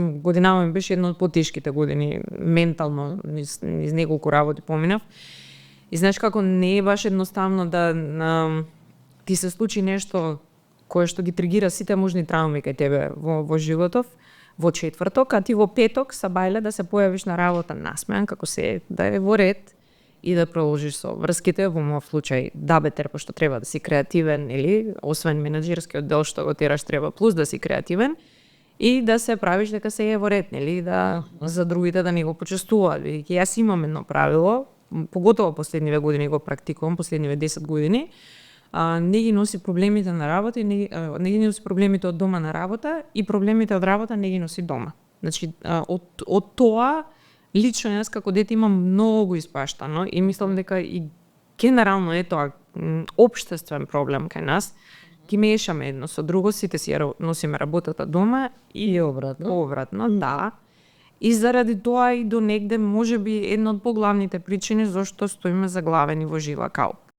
Годинава ми беше една од потешките години, ментално, низ неколку работи поминав. И знаеш како не е баш едноставно да ти се случи нешто кое што ги тригира сите можни трауми кај тебе во животов, во четврток, а ти во петок са бајле да се појавиш на работа насмеан, како се да е во ред и да продолжиш со врските, во мојот случај дабетер, пошто треба да си креативен, или освен менаџерскиот дел што го тераш треба плюс да си креативен и да се правиш дека се е во ред, нели, да за другите да не го почестуваат. Јас имам едно правило, поготово последниве години го практикувам, последниве 10 години, не ги носи проблемите на работа и не ги носи проблемите од дома на работа и проблемите од работа не ги носи дома. Значи, од тоа лично јас како дете имам многу испаштано и мислам дека и генерално е тоа општествен проблем кај нас. Ги мешаме едно со друго, сите си носиме работата дома и обратно, да. И заради тоа и до негде можеби една од поглавните причини зашто стоиме заглавени во жила кауп.